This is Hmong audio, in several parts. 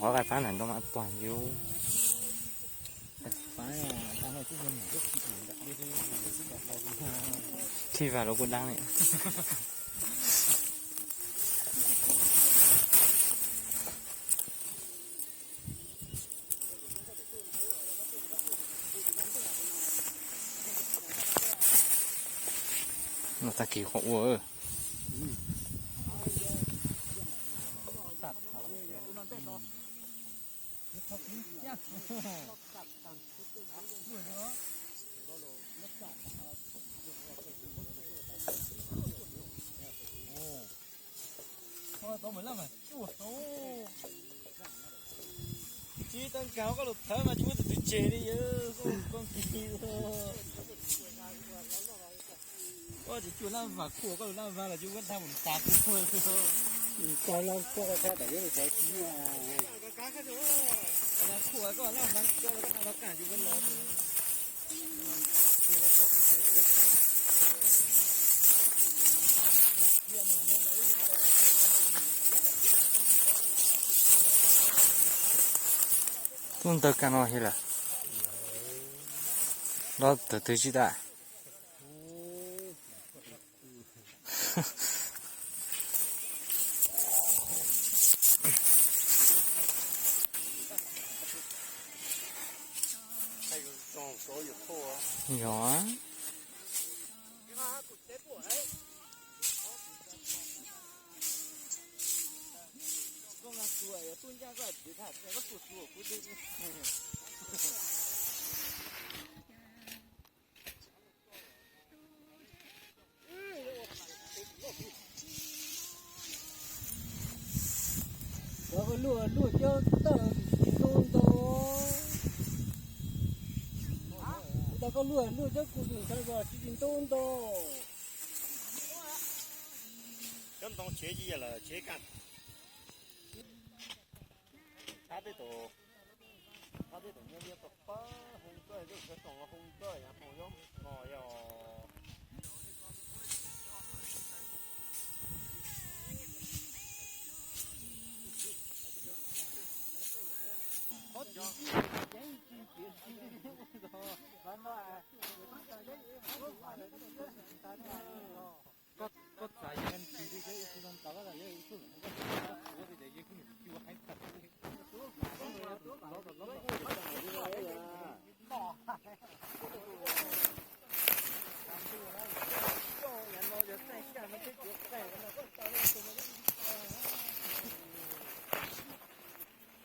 Qhov qab pab nrad ntau mas tuag yus. Khij vas lub kuj dab li. No tag kis qhov ua. Tsis tau nkag koj lus thawv mas tsis muaj tus twg tseg li, koj kis. Koj tsis cuag laj vas khuam, koj lus laj vas los tsis muaj dag mus tas kuv. Koj laj khuam koj laj vas koj laj vas koj los. Tub ntawg kag no hiv lawm. Nrov tawm twg tsis tas. Yog. Cov koj luaj luaj cov tawj tsis tau ntau. Ntau koj luaj luaj cov kuj ntau tsis tau ntau. Cov ntoo tsev ci lawm tsev kaj. Qab peb tus, qab peb tus nyob liab pab pab hoo koj, lub kawg toom los hoo koj yav hmo yob mos yog. Koj txav yog ntsis li, yog ib tug zoo tau, yog ib tug zoo tau, koj txuav li ces yog koj niam tsis ua heev tag li.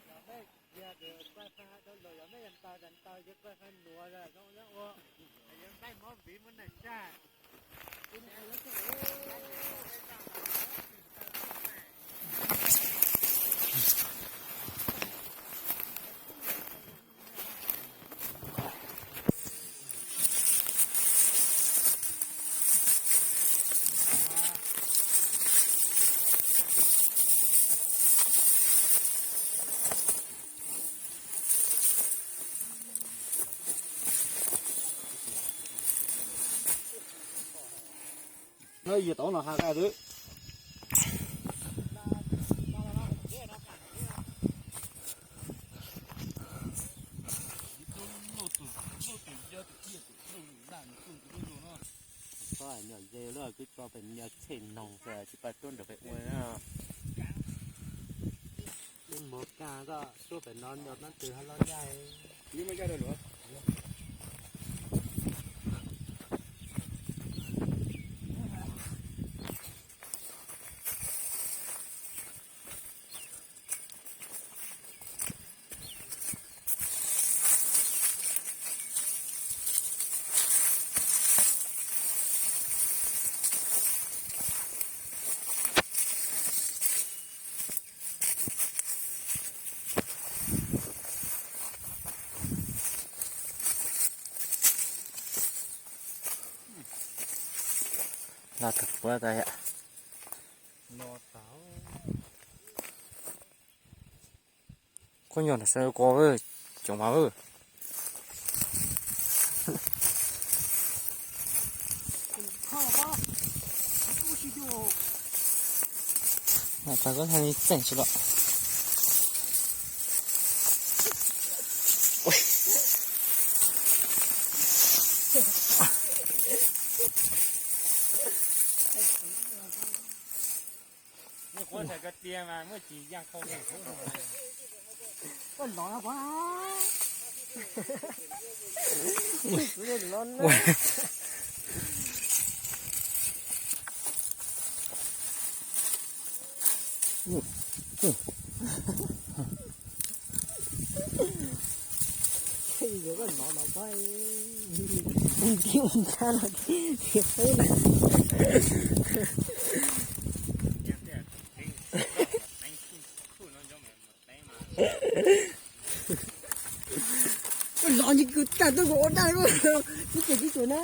Yog mej yog txaij hab dab laug, yog mej yog ntaws tas ntaws ces koj hab nuav zoo nyob ua, yog mej mob viv muab ntaws tsag. Yog tau no has qa twb. Koj nyom ze lawm, kuv tso pem nyuag tshem noog tsis pais tuaj nrog pem ua na. Ib muag kag koj tuaj pem no nyom tab twg ho loj ncaj. Los tau puab tas yom. Los tau. Poj nyob nram sawv ko, coob mas. Tag koj tha li tseem tsis los. Los ntshe kuv kaj tuaj kuv ua daj, kuv ces tib tug na.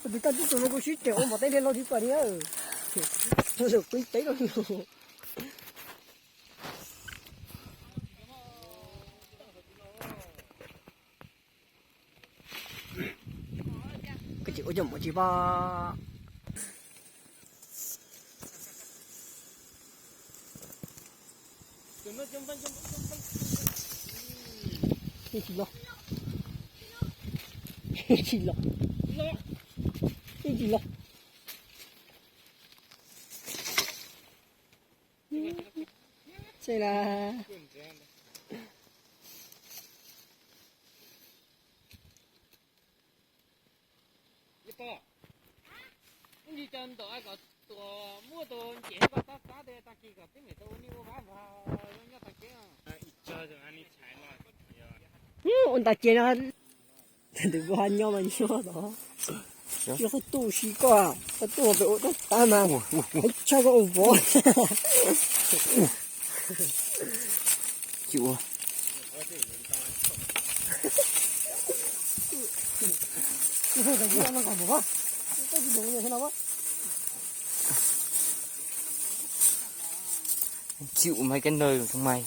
Kuv tus kaj tib tug no kuv sib cem ua npam teb li los tsis pom li. Kuv tev los. Koj tsis ua coj mus tsis pom. Yeej tsis los. Yeej tsis los. Yeej tsis los. Seb na. Ua ntas ces no. Tus kuv ho nyob mas nyob tod. Yog qhov tuj si koj, qhov tuj pem ua tab tab mas, tshaj koj ua vov. Chịu ua. Chịu mấy cái nơi trong mày.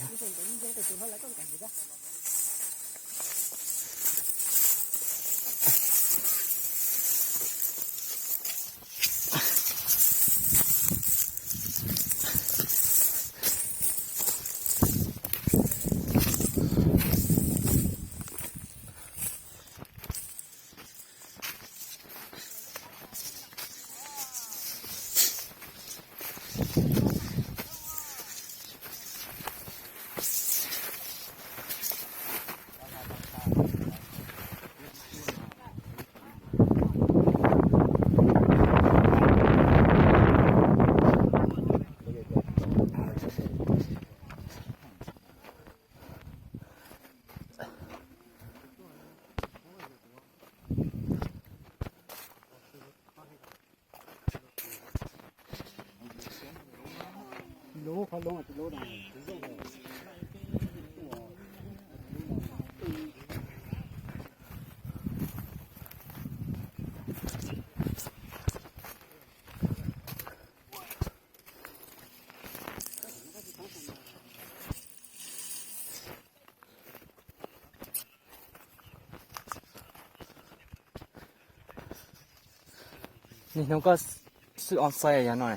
Niaj hnub koj xwb onside yog no.